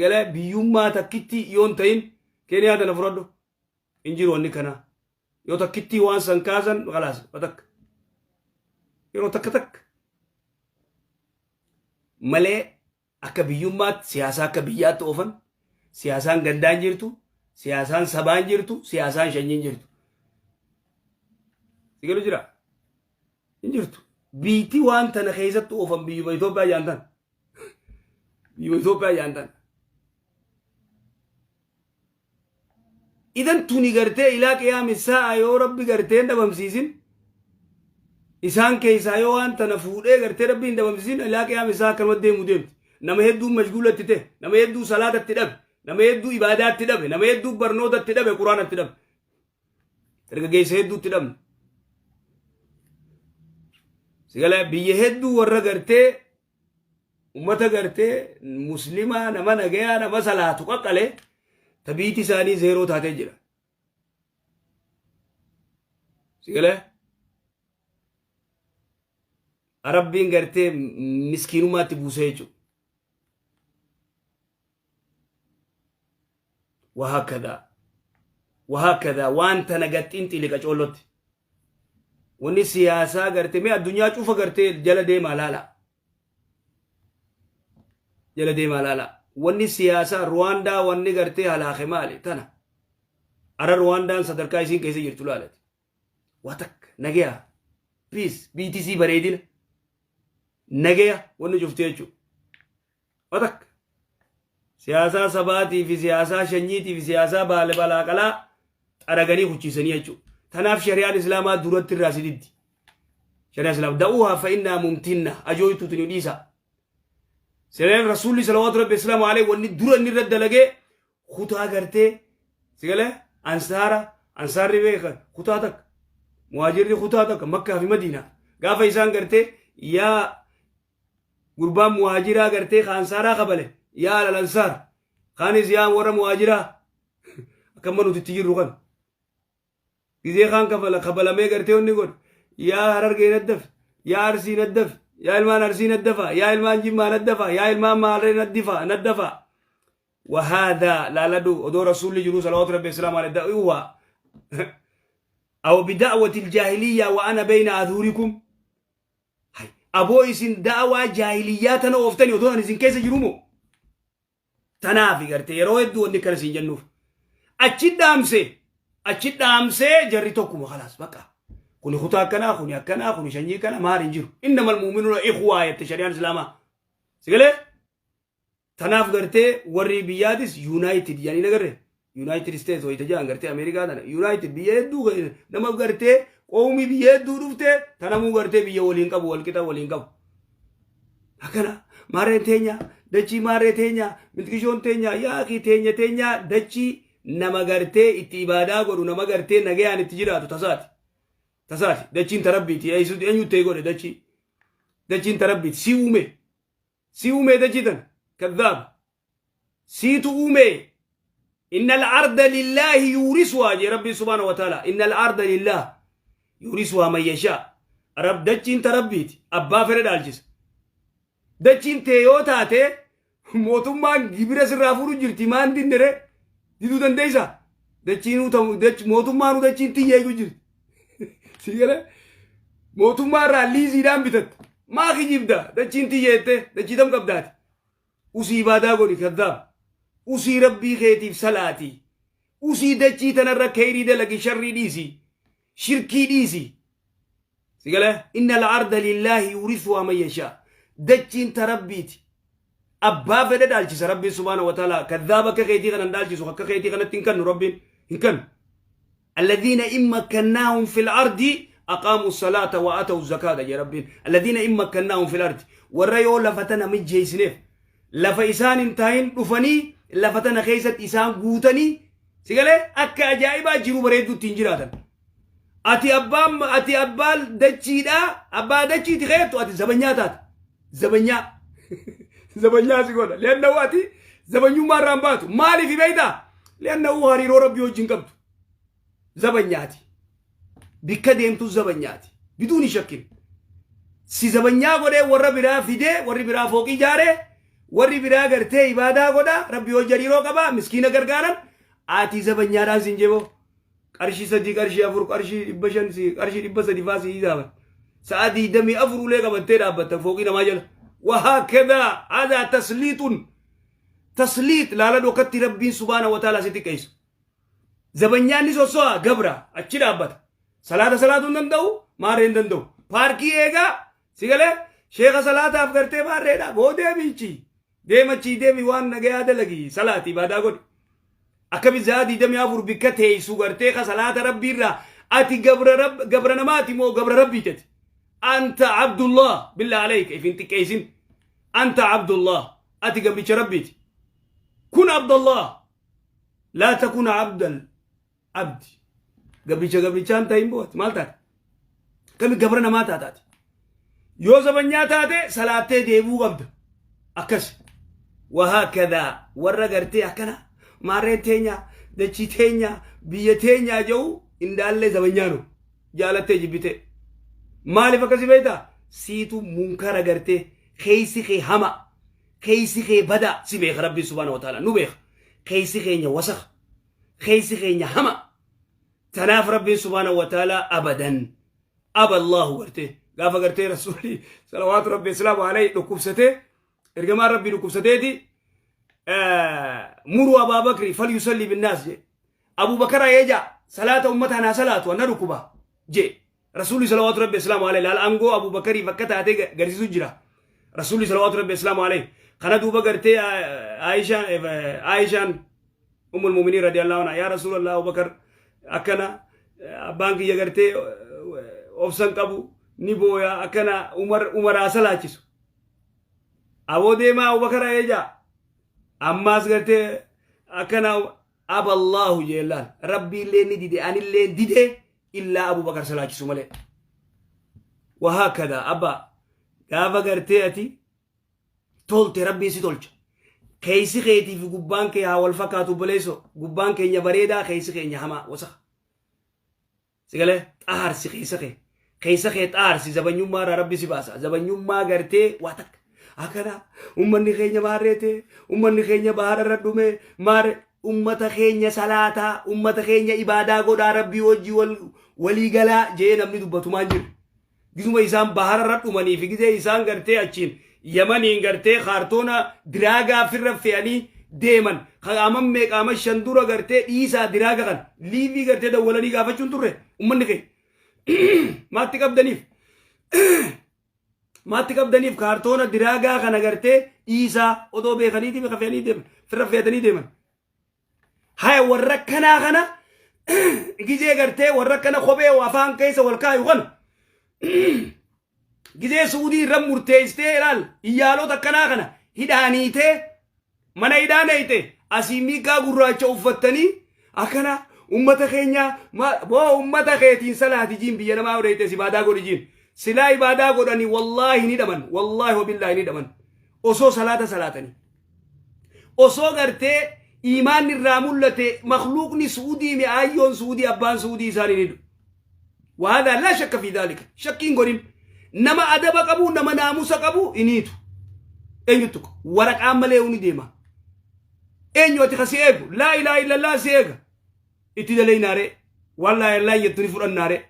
galee biyyummaa takkitti yoo hin ta'in Keeniyaa tana fudhadhu hin jiru wanni kanaa. Yoo takkittii waan san kaasan khalaas takka yeroo takka takka malee akka biyyummaatti siyaasaa akka biyyaatti oofan siyaasaan gandaan jirtu, siyaasaan sabaan jirtu, siyaasaan shanyiin jirtu. Si galu jira? Hin jirtu. Biitti waan tana keessatti oofan biyyuma Itoophiyaa jaantan. Biyyuma Itoophiyaa jaantan. Idan tuni gartee ilaa qiyaami saa'a yoo rabbi gartee hin dhabamsiisin isaan keessaa yoo waan tana fuudhee gartee rabbi hin dhabamsiisin ilaa qiyaami saa'a akkanuma deemu deemti. Nama hedduu mashguulatti ta'e, nama hedduu salaatatti dhabe, nama hedduu ibaadaatti dhabe, nama hedduu barnootatti dhabe, quraanatti dhabe. Dargaggeessa hedduutti dhabne. Sigala biyya hedduu warra gartee ummata gartee muslimaa nama nagayaa nama salaatu qaqqale tabiiti isaanii zeeroo taatee jira. Sigalee Rabbiin gartee miskiinummaatti buusee jechuudha. Wahakkadaa wahakkadaa waan tana gaxxiin xiliqa coollotti. Wanni siyaasaa gartee mee addunyaa cufa gartee jala deemaa laala. Jala deemaa laala. Wanni siyaasaa Ruwaandaa wanni gartee halaake maali tana. Ara Ruwaandaan sadarkaa isiin keessa jirtu laalati. Waa takka nagaya peace BTC bareedina nagaya wanni cuftee jechuudha. Waa takka siyaasaa sabaatii fi siyaasaa shanyiitii fi siyaasaa baale balaaqalaa xaraganii kuchiisanii jechuudha. Tanaaf shari'aan islaamaa duratti irraa si diddi. Shari'aan islaamaa da'uuhaa fa'innaa mumtinna ajooytuutu ni dhiisa. Sireen rasuulli salawaatu rabbi islaamu alayhi wanni dura inni irra dalagee kutaa gartee sigalee ansaara ansaarri beeka kutaa takka muhaajirri kutaa takka makkaa fi madiinaa gaafa isaan gartee yaa gurbaan muhaajiraa gartee ka ansaaraa kabale yaa alal ansaar kaanis yaa warra muhaajiraa akka nuti itti jirru kan gizee kaan kafala kabalamee gartee wanni godhe yaa Harargee naddaf, yaa Arsii naddaf, yaa ilmaan Arsii naddafa, yaa ilmaan Jimmaa naddafa, yaa ilmaan Maarree naddifa naddafa. وهذا لا لدو ودو رسول جلو صلوات ربي السلام عليه دعوة أو بدعوة الجاهلية وأنا بين أظهركم. Aboo isin da'awaa jaahiliyyaa tana ooftanii otoo ani isin keessa jirumoo? Tanaafi gartee yeroo hedduu wanni akkana isin jennuuf. Achi dhaamsee achi dhaamsee jarri tokkuma khalaas bakka. Kuni kutaa akkanaa, kuni akkanaa, kuni shanyii kana maal hin jiru. Innamal mu'minuuna ikhwaa jette shari'aan islaamaa. Sigalee? Tanaaf gartee warri biyyaatis United jedhanii nagarre. United States wayita jedhan gartee Ameerikaa tana United biyya hedduu nama gartee qoomii biyya hedduu dhufte tanamuu gartee biyya waliin qabu walqixa waliin qabu. Akkana maarreen teenya dachii maarree teenya milkishoon teenya yaaqii teenya teenya dachii nama gartee itti ibaadaa godhu nama gartee nagayaan itti jiraatu tasaati. Tasaati dachiin tarabbiiti eenyutti ta'e godhe dachii dachiin tarabbiiti si uume. Si uumee dachii tana kadhaab siitu uumee. Inna al-arda lillaahi yuurisuhaa jee rabbiin subhaana wa ta'ala. Inna al-arda lillaah yuurisuhaa man yashaa. Rab dachiin ta rabbiiti abbaa fedhe dhaalchisa. Dachiin tee yoo taate mootummaan gibira sirraa fuudhu jirti maan dinnere diduu dandeessa. Dachiinuu mootummaanuu dachiin tiyya eeguu jirti. Si galee mootummaa irraa liiziidhaan bitatte. Maa kijibda dachiin tiyya jettee dachii tam qabdaati. Usii ibaadaa godhi kaddaab. Usii rabbii keetiif salaati. Usii dachii tanarra keyrii dalagi sharrii dhiisi. Shirkii dhiisi. Si galee inna al-arda lillaahi yuurisuhaa man yashaa. Dachiin ta rabbiiti. Abbaa fedhe dhaalchisa rabbiin subhaana wa ta'ala. Kaddaaba akka keetii kana hin dhaalchisu akka keetii kanatti hin kennu rabbiin hin kennu. Alladhiina in makkannaahum fil ardi Aqaamu salaata wa atawu zakaata jee Rabbiin. Alladhiina in makkannaahum fil ardi. Warra yoo lafa tana mijjeessineef, lafa isaan hin taa'in dhufanii lafa tana keessatti isaan guutanii, si galee, akka ajaa'ibaa jiru bareedduu ittiin jiraatan. Ati abbaan dachiidhaa, abbaa dachiiti keettu, ati zabanyaa taata. Zabanyaa. Zabanyaa si godha. Leannahu ati zabanyummaa irraan baatu. Maaliif beektaa? Leannahu hariiroo Rabbii wajjin qabdu. Zabanyaati. Bikka deemtu zabanyaati. Biduun hin shakkin. Si zabanyaa godhee warra biraa fidee, warri biraa fooqii ijaaree, warri biraa gartee ibaadaa godha, Rabbii hojii hariiroo qaba, miskiina gargaaran, ati zabanyaadhaan sin jeboo. Qarshii 3, qarshii 4, qarshii 500, qarshii 300 faa si hijaaban. Sa'a 24 ulee qabattee dhaabbatta fooqii namaa jala. Wahaakadha haadha tasliixun tasliix laala dhokkatti Rabbiin subhaana wa ta'ala si xiqqeessu. Zabanyaan ni sosso'a, gabra achi dhaabbata. Salaata salaatuu hin danda'u, maarree hin danda'u. Paarkii eegaa, si galee, sheeka salaataaf gartee maarreedha. Boo deemichi. Deemachii deemi, waan nagayaa dalagi, salaati ibaadaa godhi. Akkami sa'a 24 bikka teessu gartee ka salaata Rabbiirraa, ati gabra namaati moo gabra Rabbiitati? Anta Abdullah, billah alayka ifin xiqqeessin. Anta Abdullah, ati gabricha Rabbiiti. Kun Abdullah. Laa takuna abdal abdi. Gabricha gabrichaan ta'in booti maal taate? Akkami gabra namaa taataati? Yoo zabanyaa taate salaattee deebuu qabda. Akkas. Wahaakadaa warra gartee akkana maarreen teenya, dachii teenya, biyya teenya jedhu indaallee zabanyaanu jaalattee jibbitee. Maaliif akkasi beektaa? Siitu munkara gartee keessi kee hama, keessi kee badaa. Si beeka Rabbiin subhaana wa ta'ala, nu beeka. Keessi keenya wasaka, keessi keenya hama. Tanaaf Rabbiin subhaana wa ta'ala abadan aba Allahu gartee gaafa gartee Rasuulli salawaatu Rabbi islaamu alayhi dhukkubsatee, ergamaan Rabbii dhukkubsateeti, muruu Abaa Bakri fal yusalli binnaas jedhe. Abu Bakara eeja salaata ummata naa salaatu, anna dhukkuba je Rasuulli salawaatu Rabbi islaamu alayhi. Laal, aangoo Abu Bakarii bakka taatee garsiisu jira Rasuulli salawaatu Rabbi islaamu alayhi. Kana duuba gartee Aishaan ummul mu'miniin radiyallahu anha, yaa Rasuulallah, Abu Bakar akkana, abbaan kiyya gartee obsan qabu, ni booya, akkana, Umar Umaraa salaachisu. Aboo deemaa Abubakar eeja ammaas gartee akkana. Aballahu jeellaan Rabbiillee ni dide, anillee dide, illaa Abubakar salaachisu malee. Wahaakada abba, gaafa gartee ati tolte Rabbiin si tolcha. Keeysi keetii fi gubbaan kee haa wal fakkaatu. Obboleesso, gubbaan keenya bareedaa, keeysi keenya hamaa, wasaka. Sigalee xaarsi keessa kee. Keessa kee xaarsi, zabanyummaa irraa Rabbi si baasa. Zabanyummaa gartee waa takka. Akkana ummanni keenya maarreete, ummanni keenya bahara irra dhume, maarre ummata keenya salaataa, ummata keenya ibaadaa godhaa, Rabbii wajji walii galaa jee namni dubbatu maan jiru. Gizuma isaan bahara irra dhumanii fi gizee isaan gartee achiin Yamaniin gartee kaartoona diraagaa firra fe'anii deeman. Qaaman meeqaama shan dura gartee dhiisaa diraaga kan liivii gartee dawwalanii gaafachuun turre ummanni keenya. Maatti qabdaniif. Maatti qabdaniif kaartoona diraagaa kana gartee dhiisaa odoo beekaniitiif ka fe'anii deeman, firra fe'atanii deeman. Haya, warra kanaa kana gizee gartee warra kana kophee afaan keessa wal kaayu kana gizee Suudii irra murteessitee, ilaal, iyyaalota akkanaa kana hidhaaniitee mana hidhaanayte, asii miiqaa gurraacha uffattanii akkana ummata keenya boo ummata keetiin salaati jiin, biyya namaa odheeyte ibaadaa godhi jiin. Silaa ibaadaa godhanii wallaahi ni dhaman, wallaahi wabillaahi ni dhaman. Osoo salaata salaatanii, osoo gartee iimaanni irraa mul'ate, makluuqni Suudii mi'aayyoon Suudii, abbaan Suudii isaanii ni du'u. وهذا لا شك في ذلك، shakkiin godhin. Nama adaba qabu, nama naamusa qabu iniitu eenyuttu waraqaan malee ni deema. Eenyu ati kasi eegu? Laa ilaaha illallah si eega. Itti dalaynaare, waan laa ilaaha jettu ni fudhannaare.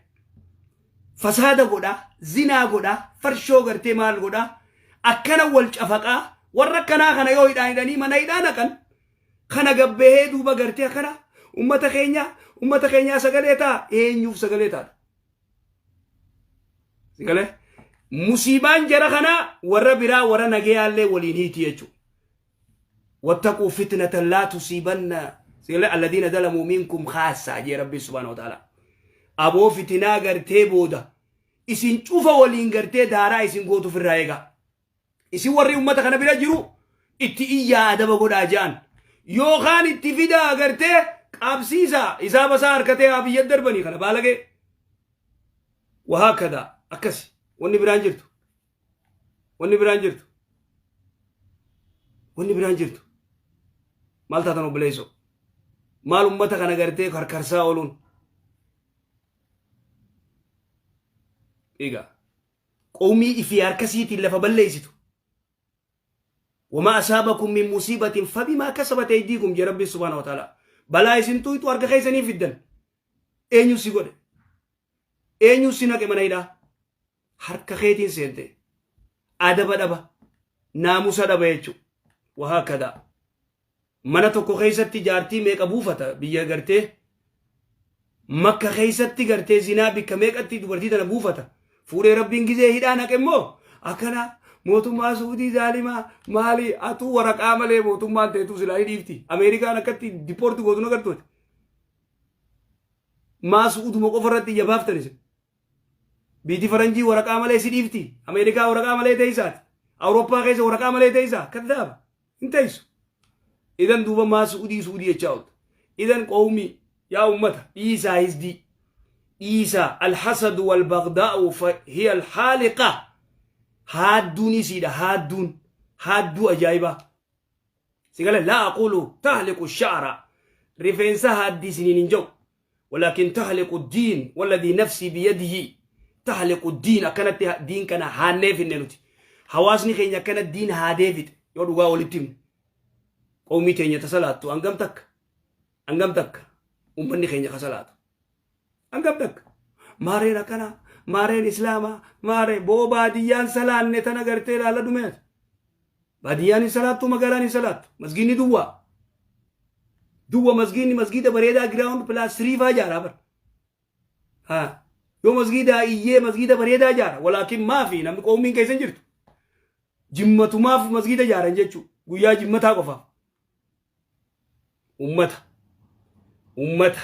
Fasaada godha, zinaa godha, farshoo gartee maal godha, akkana wal cafaqaa. Warra akkanaa kana yoo hidhaan hidhanii mana hidhaa naqan, kana gabbahee duuba gartee akkana ummata keenya, ummata keenyaa sagalee ta'a. Eenyuuf sagalee taata? Sagalee musiibaan jara kanaa warra biraa, warra nagayaallee waliin hiiti jechuudha. واتقوا فتنة لا تصيبن الذين ظلموا منكم خاصة جي ربي سبحانه وتعالى. Aboo fitinaa gartee booda isin cufa waliin gartee daaraa isin gootu ofirraa eegaa. Isin warri ummata kana bira jiru itti iyyaa adaba godhaa ja'an. Yookaan itti fidaa gartee qabsiisaa isaa basaa harkatee haa biyya darbanii kana baalagee. Wahaakkadaa akkasi wanni biraan jirtu. Wanni biraan jirtu. Wanni biraan jirtu. Maal taatan obboleessoo? Maal ummata kana gartee karkarsaa ooluun? Egaa qawmii ifii harka isiitiin lafa balleessitu. Wamaa asaabakum min musiibatin fabimaa kasabat aydiikum jee Rabbiin subhaanahu wa ta'ala. Balaa isin tuytu harka keessanii fiddan. Eenyu si godhe? Eenyu si naqe mana hidhaa? Harka keetiin seente. Adaba dhaba. Naamusa dhaba jechuudha. Wahaakadaa. Mana tokko keessatti jaartii meeqa buufata biyya gartee makka keessatti gartee zinaa bikka meeqatti dubartii tana buufata fuudhee rabbiin gizee hidhaa naqe immoo akkana mootummaa suudii zaalimaa maali atuu waraqaa malee mootummaan teetuu silaa hidhiifti ameerikaan akkatti dipoorti gootu nagartuuti maa su'uuduma qofa irratti ija baaftan isin Biiti faranjii waraqaa malee si dhiifti. Ameerikaa waraqaa malee teessaati. Awurooppaa keessa waraqaa malee teessaa. Kaddaaba. Hin teessu. Idan duuba maa su'udii su'udii jechaa oolta. Idan qawmii yaa ummata dhiisaa hisdii. Dhiisaa alhasadu wal bagdaa'u hiya alhaaliqa. Haadduun isiidha haadduun. Haadduu ajaa'ibaa. Sigale laa aqulu tahliqu sha'ra. Rifeensa haaddii isiniin hin jedhu. Walaakin tahliqu diin walladii nafsii biyadihi tahliqu diin akkanatti diin kana haannee finne nuti. Hawaasni keenya akkana diin haadee fixe yoo dhugaa walitti himne. Qawmii teenya ta salaattu hangam takka hangam takka ummanni keenya ka salaatu hangam takka maareen akkana maareen islaamaa maaree boo baadiyyaan salaanne tana gartee ilaala dhumeet. Baadiyyaan hin salaattu magaalaan hin salaattu masgiinni duwwaa. Duwwa masgiinni masgiida bareedaa ground plus 3 faa ijaaraa bar. Haa yoo masgiidaa iyyee masgiida bareedaa ijaara walaakin maafi namni qoomiin keessa hin jirtu. Jimmatumaaf masgiida ijaaran jechuu guyyaa jimmataa qofaaf. Ummata ummata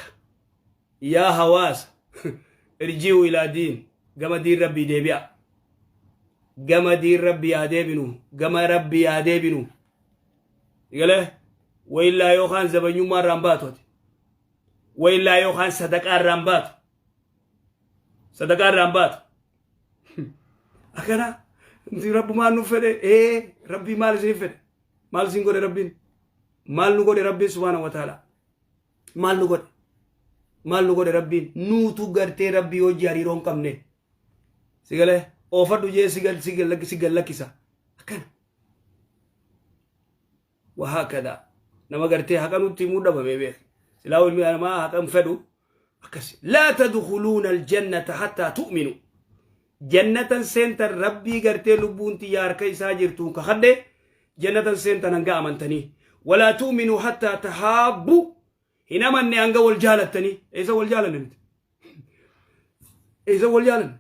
yaa hawaasa irji'u ilaa diin gama diin rabbii deebi'a. Gama diin rabbii haa deebinu gama rabbii haa deebinu. Galee wayillaa yookaan zabanyummaa irraan baatu ati. Wayillaa yookaan sadaqaa irraan baatu. Sadaqaa irraan baatu. Akkana nuti rabbumaan nu fedhe ee rabbii maal isin fedhe maal isin godhe rabbiin maal nu godhe rabbiin subhaana wa ta'ala maal nu godhe maal nu godhe rabbiin nuutu gartee rabbii hojii hariiroo hin qabne si galee oofadhu jee si gal si gal si gal lakkisa akkana wahaakada nama gartee haqa nutti himuu dhabame beek silaa ilmi namaa haqa hin fedhu akkas laa tadkhuluuna aljannata hattaa tu'minu jannatan seentan rabbii gartee lubbuun tiyya harka isaa jirtuun kakadhe jannatan seentan hanga amantanii walaa tu'minu hattaa tahaabbu hin amanne hanga wal jaalattanii eessa wal jaalanne nuti eessa wal jaalanne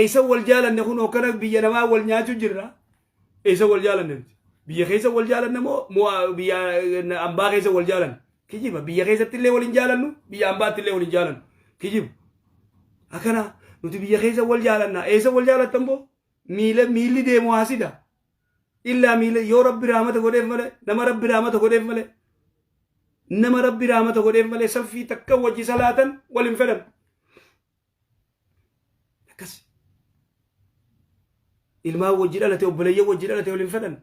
eessa wal jaalanne kun hokkana biyya namaa wal nyaachuu jirra eessa wal jaalanne nuti biyya keessa wal jaalanne moo moo biyya ambaa keessa wal jaalanne kijiba biyya keessatti illee wal hin jaalannu biyya ambaatti illee wal hin jaalannu kijiba akkana nuti biyya keessa wal jaalanna eessa wal jaalattan boo miila miilli deemu haasida illaa miila yoo rabbi raamata godheef malee nama rabbi raamata godheef malee nama rabbi raamata godheef malee salfii takka wajji salaatan wal hin fedhan akkas ilmaan wajji dhalate obboleeyyan wajji dhalate wal hin fedhan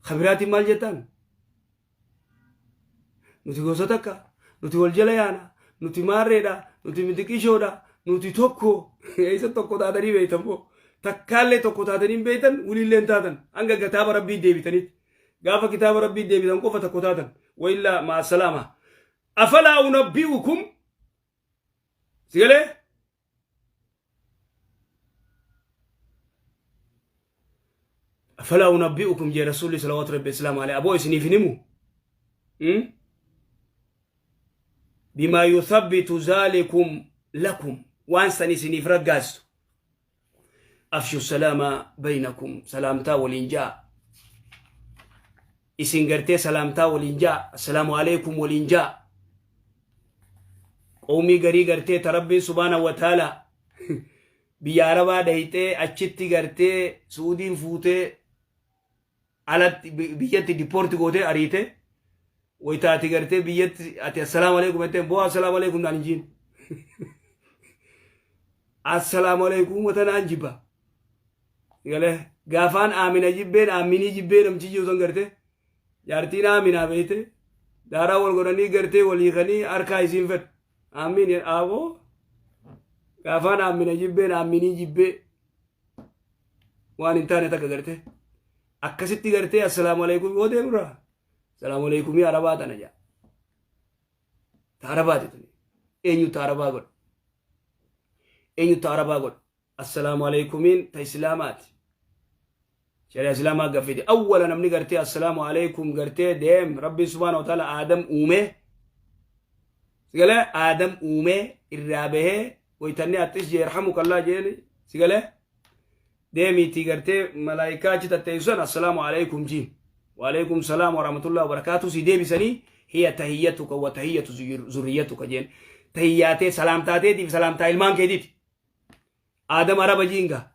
kabiraatiin maal jettaan nuti gosa takka nuti wal jala yaana nuti maarreedha nuti mitiqishoodha nuti tokko eessa tokko taatanii beektan moo takkaallee tokko taatanii hin beektan waliillee hin taatan hanga kitaaba rabbii deebitanitti gaafa kitaaba rabbii deebitan qofa tokko taatan waillaa maa salaama afalaa unabbi'ukum sigalee afalaa unabbi'ukum jee rasuulli salawaatu rabbi islaam alayhi aboo isiniif hin himu bimaa yuthabbitu zaalikum lakum waan san isiniif raggaasisu afshu salaama baynakum salaamtaa waliin ja'a isin gartee salaamtaa waliin ja'a assalaamu alaikum waliin ja'a. Qawmii garii gartee ta Rabbiin subhaanahu wa ta'ala biyya Arabaa dhayxee achitti gartee Suudiin fuutee alatti biyyatti deport gootee ariite, wayita ati gartee biyyatti ati assalaamu alaikum jettee, boo assalaamu alaikum naan hin jiin. Assalaamu alaikum wata naan jibba. Galee gaafaan aamina jibbeen aaminii jibbee namchi jiru san gartee jaartiin aaminaa beeyte daaraa wal godhanii gartee walii kanii harkaa isiin fedhu. Aamiin aaboo gaafaan aamina jibbeen aaminii jibbee waan hin taane takka gartee akkasitti gartee assalaamu alaikum yoo deemurraa assalaamu alaikumii arabaa tana jaa. Ta arabaati tuni. Eenyu ta arabaa godha? Eenyu ta arabaa godha? Assalaamu alaikumiin ta islaamaati. Shari'a islaamaa gaffite. Awwala namni gartee assalaamu alaikum gartee deem Rabbiin subhaanahu wa ta'ala Aadam uumee, sigalee Aadam uumee irraa bahee waytanni axis jee yarhamukallah jeeni, sigalee deemiitii gartee malaayikaa achi tatteessu san assalaamu alaikum jiin. Waalaikum salaam warahmatullahi wabarakaatu si deebisanii, hiya tahiyyatuka wa tahiyyatu zurriyyatuka jeen. Tahiyyaatee salaamtaateetiif salaamtaa ilmaan keetiiti. Aadam araba jiinga.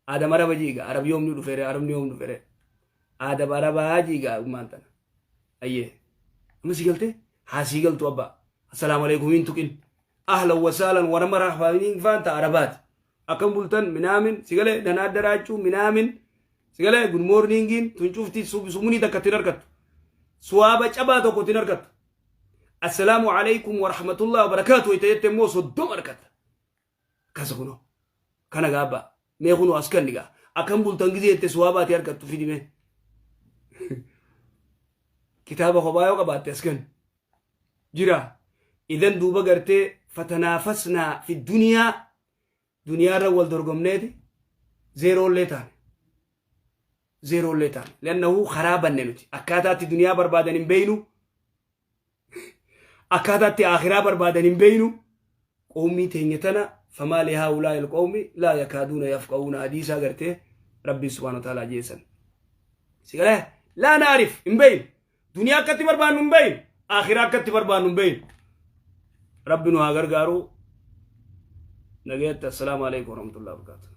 Aadam araba jiiga. Arab yoomni dhufeere? Arabni yoom dhufeere? Aadam arabaa jiiga ummaan tana. Ayyee. Amma si galtee? Haa sii galtu abbaa. Assalaamu alaikum hin tuqin. Ahlan wasaalan warra marahbaaniin faan ta arabaati. Akkam bultan minaamin si galee danaa daraachuu minaamin si galee good morningiin tun cufti sumunii takka ittiin argattu. Suwaaba cabaa tokko ittiin argattu. Assalaamu alaikum warahmatullahi wabarakaatu wayita jette immoo 30 argatta. Akkasa kunoo. Kana gaabbaa. Mee kunoo as kanni gaa. Akkam bultan gizee jette suwaaba ati argattu fidi mee. Kitaaba kophaa yoo qabaatte as kenni. Jira. Idan duuba gartee fatanaafasnaa fi duniyaa duniyaarra wal dorgomneeti zeeroollee taane. Zeeroollee taane. Leannahu karaa banne nuti. Akkaataatti duniyaa barbaadan hin beeynu. Akkaataatti akhiraa barbaadan hin beeynu. Qawmii teenya tana famaa lihaa'ulaa'i alqawmi laa yakaaduuna yafqahuuna hadiisaa gartee Rabbiin subhaanahu wa ta'aalaa jeessan. Si galee laa naarif hin beeynu. Duniyaa akkatti barbaannu hin beeynu. Akhiraa akkatti barbaannu hin beeynu. Rabbi nu haa gargaaru. Nagayatti, assalaamu alaikum warahmatullahi wabarakatuh.